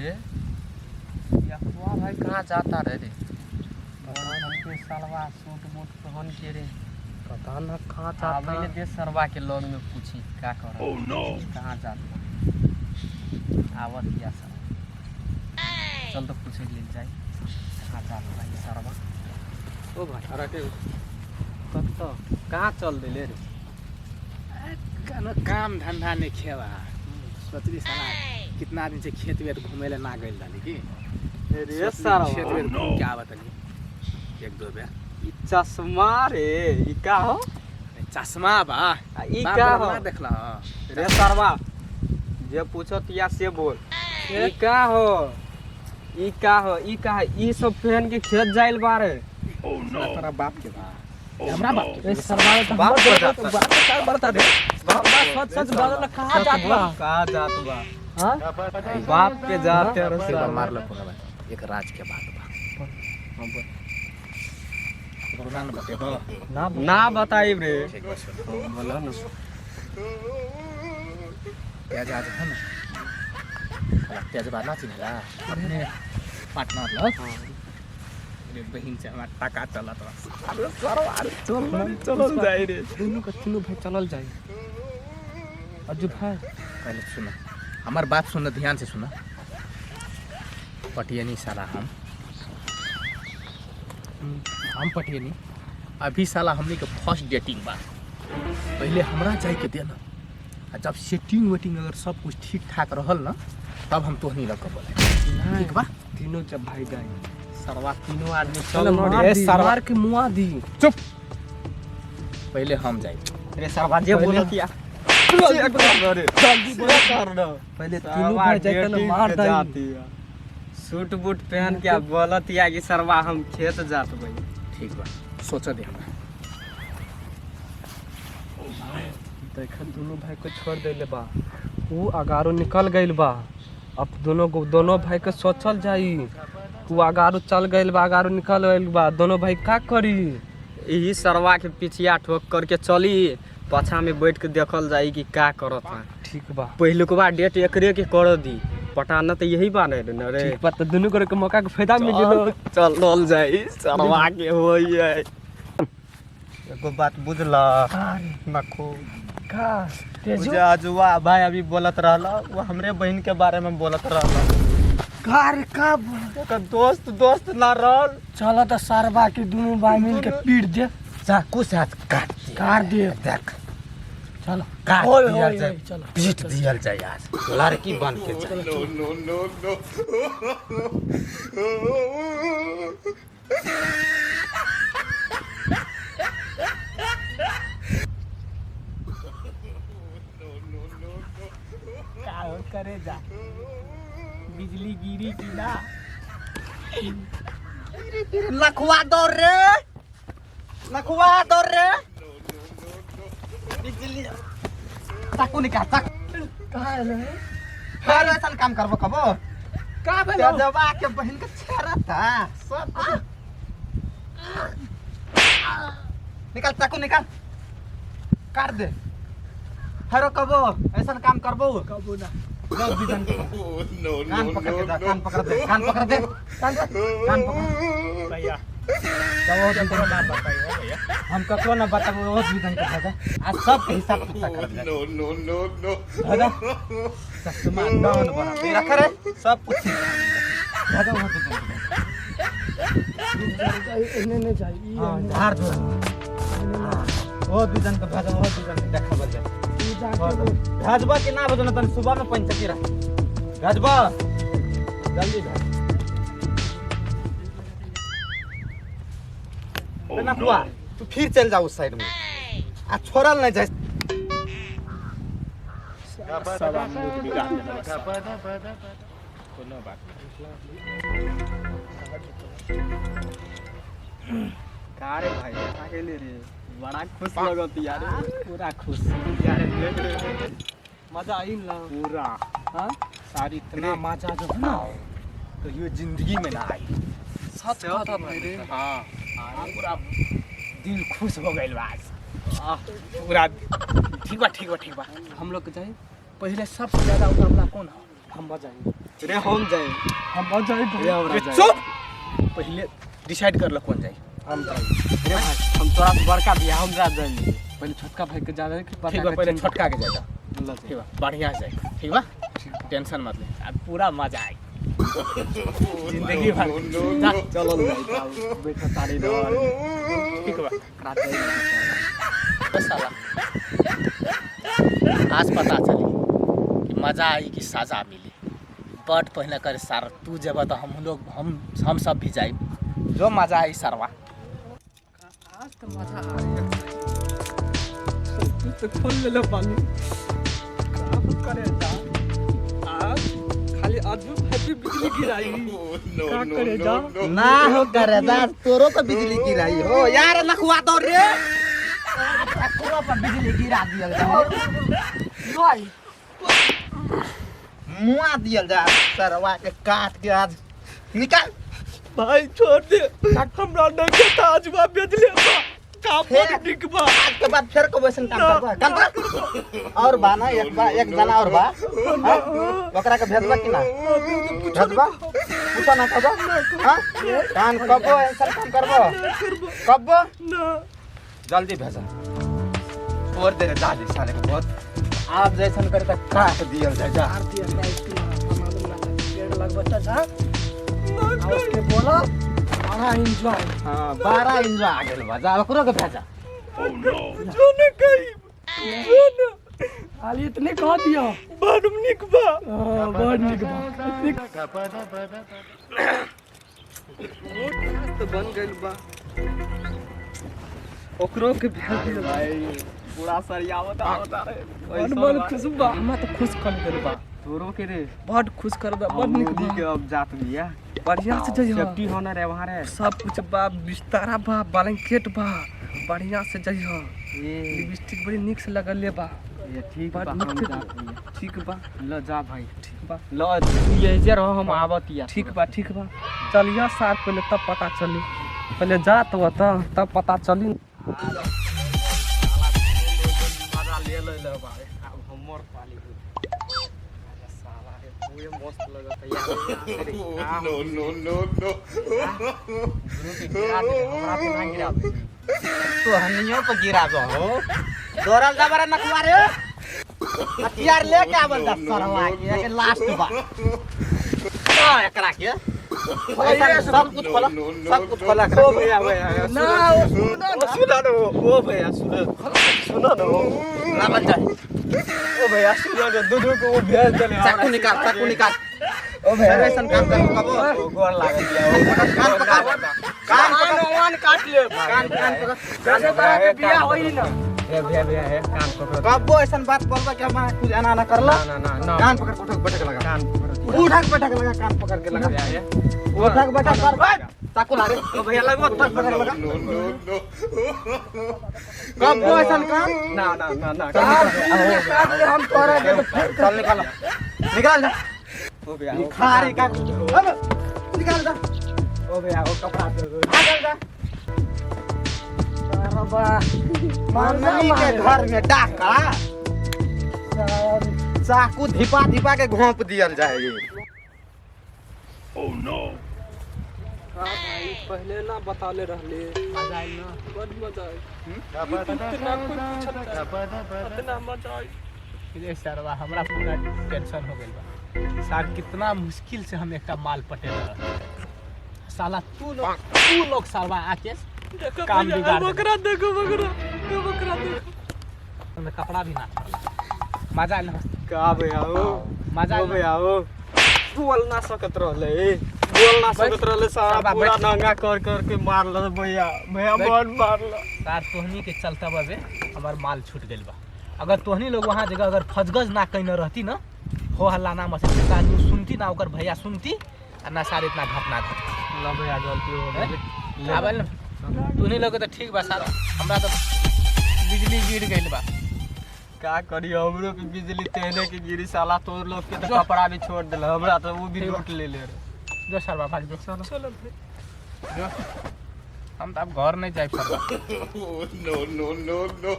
रे यकुआ भाई कहाँ जाता रे रे पता सालवा सूट बूट पहन के रे पता न कहाँ जाता। आवे ले दे सरवा के लग में पूछी का कर। Oh no! कहाँ जाता आवत या सर चल तो पूछे ले जाए कहाँ जाता भाई सरवा। ओ भाई अरे के कब तो कहाँ चल दिले रे? कनो काम धंधा नहीं खेवा, सोचली साला कितना दिन से खेत वेत घूमे ले ना गइल रहली की रे सोचली सरवा खेत वेत घूम के आवत हली एक दो बेर। ई चश्मा रे ई का हो? चश्मा बा। आ ई बाप का रे, हो ना देखला हो। रे सरवा जे पूछत या से बोल। ई का हो ई का हो ई का हो? ई सब पहन के खेत जाइल बारे। Oh no! तोरा बाप के बा। Oh हमरा बाप no! के ए सरवा तो बाप हमर के जाता। बाप के का बता दे बाप सच सच बदल कहाँ सच जात बोल, बा? कहाँ जात बा? हाँ बाप के जाते रे एक बार सरवा। मार लो कोनो बात, एक राज के बात बा। हाँ, बोल। ना न बतेबो। ना ना बताइब रे। ठीक बा, सुन। बोला ना। तेज आज है ना, साला तेजबा ना चिन्हला अपने पार्टनर लग। अरे बहिन से हमार टाका चलत बा। अरे सरवा अरे चल रे चलल जाई रे। दोनों का तीनों भाई चलल जाई। अज्जू भाई पहले सुनो हमार बात, सुनो ध्यान से सुनो। पटियनी साला हम पटियनी अभी साला हमनी के फर्स्ट डेटिंग बा। पहले हमरा जाए के देना, आ जब सेटिंग वेटिंग अगर सब कुछ ठीक ठाक रहल ना तब हम तोहनी लग के बोले। ठीक बा? तीनों जब भाई जाए सरवा तीनों आदमी चल चल मार रे दी, सरवा। मार के मुआ दी। चुप, पहले हम जाए। रे सरवा जे पहले- बोलत या जल्दी बोल कर दो। पहले तीनों भाई जाए तो मार दी। सूट बूट पहन के बोलत या कि सरवा हम खेत जात बई। ठीक बा, सोच दे हमरा। देखा दोनों भाई को छोड़ देले बा, ऊ अगारो निकल गइल बा। अब दोनों को दोनों भाई के सोचल जाई। ऊ अगारो चल गइल बा, अगारो निकल गइल बा, दोनों भाई का करी? यही सरवा के पिछिया ठोक करके चली, पाछा में बैठ के देखल जाई कि का करत है। ठीक बा। पहिलुकवा डेट एकरे के कर दी, पटाना तो यही बा ने रे। ठीक बा, तो दोनों करे के मौका के फायदा मिली। चल चल जाई सरवा के होई है। एगो बात बुझला नखो का तेजू? जे अजुआ भाई अभी बोलत रहला वो हमरे बहन के बारे में बोलत रहला। का रे का बोल? ओकर दोस्त दोस्त ना रहल। चल तो सरवा के दोनों भाई मिल के पीट दे। चाकू से हाथ काट दे। काट दे। देख। चलो। काट ओए, दियल ओए, जाए। ओए, चलो। पीट दियल जाए आज। लड़की बन के जाए। No, no, no, no. का हो करे जा, बिजली गिरी की ना? लखवा दौड़ रे, लखवा दौड़ रे। बिजली चाकू निकाल, चाकू। कहाँ आएल है? फिर ऐसा काम करबो कबो? का भेलो? तेजवा के बहन के छेड़ता सब कुछ। निकाल चाकू निकाल, काट दे। हरो कबो ऐसा काम करबो? कबो ना। दो बिजन के। No, कान no, पकड़ के no, जा, no. कान पकड़ दे, कान पकड़ दे, कान कान पकड़। भैया जाओ ककरो ना बताइए भैया। हम ककरो ना बताबो, वो बिजन के भेजा। आज सब के हिसाब चुकता कर दे। No, no, no, no. भेजा। चश्मा डाउन बना दे, रख रे सब कुछ। भेजा वो बिजन के। एने नहीं जाई, ई हां, एने। धार जोड़। वो बिजन के भेजा, वो बिजन के देखबल जाए। ई जाके भेजबा कि ना भेजबा? तनी सुबह में पंचायती रह। भेजबा जल्दी भेज। Oh ना बुआ, no! तू फिर चल जा उस साइड में, आ छोड़ल नहीं जाए। सब हम लोग बिगाड़ देना बस। कोनो बात नहीं। का रे भाई का गेले रे? बड़ा खुश लगत यार। पूरा खुश यार देख रे मजा आई ना? पूरा। हाँ? सारी इतना मजा जो है ना तो ये जिंदगी में ना आई। सच कहता भाई रे। हाँ पूरा दिल खुश हो गइल बा आज। आह, पूरा ठीक बा, ठीक बा, ठीक बा। हम लोग के जाई पहले सबसे ज्यादा उतावला कौन हो? हम जाई। रे हम जाई। हम जाई। रे हमरा जाई। चुप, पहले डिसाइड कर ल कौन जाई। हम जाई। रे भाई हम तोरा से बड़का बिया, हमरा जाई। पहले छोटका भाई के जावे कि ठीक बा, पहले छोटका के जाएगा। ल ठीक बा, बढ़िया से जाए। ठीक बा, टेंशन मत ले, अब पूरा मजा आई जिंदगी भर। जा, चलल जाई बैठो तारी दर। ठीक बा। रात जाई। बस साला आज पता चली कि मजा आई कि सजा मिली। बट पहले कर सार तू जब तो हम लोग हम सब भी जाए, जो मजा आई सरवा। आज तो मजा आ गया। तू तो खोल ले बालू का करे जा। आज खाली आज भाई बिजली गिराई। No, का no, करे जा? no, no. ना हो करे जा, तोरो पे बिजली गिराई हो यार। नखुआ दो रे, तोरो पर बिजली गिरा दियल जा, मुआ दियल जा सरवा के काट के आज निकाल। भाई छोड़ दे, हमरा नहीं था आज बा बिजली बा का बड़ निक बा। आज के बाद फिर को वैसन काम करबा? काम कर और बा ना, एक बा, एक जना और बा। हाँ? ओकरा के भेजबा कि ना भेजबा? पूछा ना कबो। हां कान कबो ऐसन काम करबो? कबो ना जल्दी भेजा। छोड़ दे रे दादी साले को, बहुत आप जैसन करे त काट दियल जाए जा। आरती मालूम ना पेड़ लग बच्चा जा आ उसके बोला बड़ा एंजॉय। हां 12 एंजॉय आ गेल बा, जा ओकरो के भेजा। जो न कही जो न खाली इतने कह दिया। बड़ निक बा। हाँ, बड़ निक बा। तो बन गइल बा, ओकरो के भेज दिया भाई पूरा सरियावत आवत रे। बड़ मन खुश बा। हमरा तो खुश कर देल बा। तोरो के रे बड़ खुश कर बा, बड़ निक बा। के अब जात बिया बढ़िया से जइहा। सेफ्टी होना रे वहां रे। सब कुछ बा, बिस्तारा बा, ब्लैंकेट बा, बढ़िया से जइहा। ए लिपस्टिक बड़ी निक से लगल बा। ये ठीक बड़ बा, निक हम से जात बिया। ठीक बा। ल जा भाई, ठीक बा। ल तू ये जे रहो, हम आवत या। ठीक बा, ठीक बा। चलिया साथ पहले तब पता चली। पहले जात हो तब पता चली। मजा ले ले ले भाई, अब हमर पाली हो। अरे साला रे पूरे मस्त लगत है यार। No, no, no, no. गुरु के गिरा दे, हमरा पे ना गिरा दे। तो हनियो पर गिरा दो हो। दौड़ल दबरा नखुआ रे, हथियार लेके आवल जा सरवा के, के लास्ट बा। आ एकरा के सब कुछ खोला, सब कुछ खोला। ओ भैया भैया ना ओ सुना ना, सुना ना, ओ भैया सुना, सुना ना, लावल जा। ओ भैया सुना ना, दूधू को वो भेज देले। चाकू निकाल, चाकू निकाल। ओ भैया ऐसन काम कर कबो। गोर लागल बिया। कान पकड़, कान पकड़, कान काट ले। कान कान पकड़। जैसे तरह के बियाह होई ना। हे भैया भैया हे कान पकड़। कबो ऐसन बात बोलबा कि हम कुछ एना ना करला। ना ना ना, कान पकड़, उठक बैठक लगा, कान पकड़, उठक बैठक लगा, कान पकड़ के लगा, भैया हे उठक बैठक कर। चाकू ला रे। ओ भैया लगो, उठक बैठक लगा। No, no, no. कबो ऐसन काम ना ना ना ना। काट ले हम तोरा के तो फिर चल निकाल, निकाल जा। ओ भैया निकाल निकाल निकाल जा। ओ भैया ओ कपड़ा दे दो। निकाल जा। बा मम्मी के घर में डाका चाकू धिपा धिपा के घोंप दियल जाएगी। हाँ भाई पहले ना बताले रहले। मजा आई ना, बड़ मजा आई। इतना कोई पूछल इतना मजा आई। रे सरवा हमरा पूरा टेंशन हो गेल बा सार। कितना मुश्किल से हम एकटा माल पटेल साला तू लोग सरवा आके देखो काम भैया, बिगाड़ देले। बकरा देखो, बकरा बकरा देखो। हमें कपड़ा भी ना छोड़ला। मजा आइल ना? का भैया ओ मजा ओ आइल ना? भैया ओ बोल ना सकत रहले, बोल ना सकत रहले सारा। साला पूरा बैठ। नंगा कर कर के मारल भैया, भैया बैठ। बड़ मारल। सार तोहनी के चलता बबे हमार माल छूट गेल बा। अगर तोहनी लोग वहाँ जगह अगर फजगज ना कहीं रहती ना, हो हल्ला ना मचे, आदमी सुनती ना, ओकर भैया सुनती आ ना सार इतना घटना घटती। ल भैया गलती हो गेल। आबल ना तोहनी लोग के तो ठीक बा सार, हमरा तो बिजली गिर गइल बा। का करी, हमरो के बिजली तेने के गिरी साला। तोर लोग के तो कपड़ा भी छोड़ देल, हमरा तो वो भी लूट ले ले रे। जो सरवा भाग जो, चलो भाई। जो हम तो अब घर नहीं जाए सरवा। No, no, no, no.